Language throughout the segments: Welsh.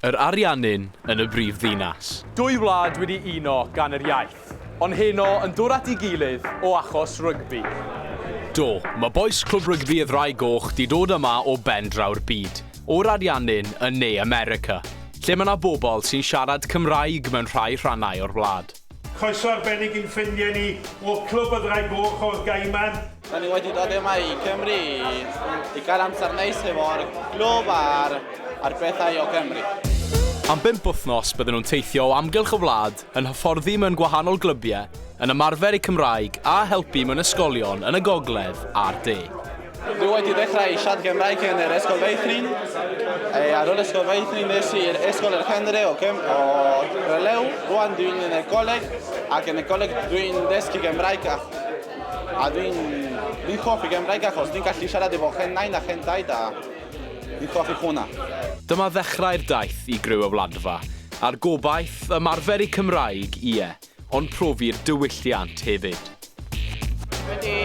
Yr Ariannin yn y brif ddinas. Dwy wlad wedi uno gan yr iaith, ond heno yn dod at ei gilydd o achos rygbi. Do, mae bois Clwb Rygbi y Ddraig Goch 'di dod yma o ben draw'r byd, o'r Ariannin yn Ne America, lle mae 'na bobl sy'n siarad Cymraeg mewn rhai rhannau o'r wlad. Croeso arbennig i'n ffrindiau ni o Clwb y Ddraig Goch o'r Gaiman. Da ni wedi dod yma i Cymru i, i gael amser neis efo'r clwb a'r, a'r pethau o Cymru. Am bump wythnos bydden nhw'n teithio o amgylch y wlad, yn hyfforddi mewn gwahanol glybiau, yn ymarfer eu Cymraeg a helpu mewn ysgolion yn y gogledd a'r de. Dwi wedi dechrau siarad Cymraeg yn yr ysgol feithrin. E, ar ôl ysgol feithrin nes i'r ysgol yr Hendre o, Cym o Relew. Rwan dwi'n yn y coleg ac yn y coleg dwi'n dysgu Gymraeg a, a dwi'n dwi hoffi Gymraeg achos dwi'n gallu siarad efo hen nain a hen taid a dwi'n hoffi hwnna. Dyma ddechrau'r daith i griw y Wladfa, a'r gobaith, ymarfer eu Cymraeg, ie, ond profi'r diwylliant hefyd. Wedi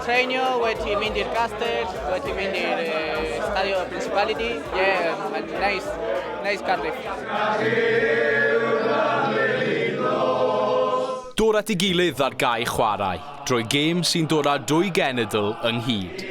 treinio, wedi mynd i'r castell, wedi mynd i'r Stadio Principality. Yeah, mae'n nice, nice Cardiff. Dod at ei gilydd ar gae chwarae, drwy gêm sy'n dod â dwy genedl ynghyd.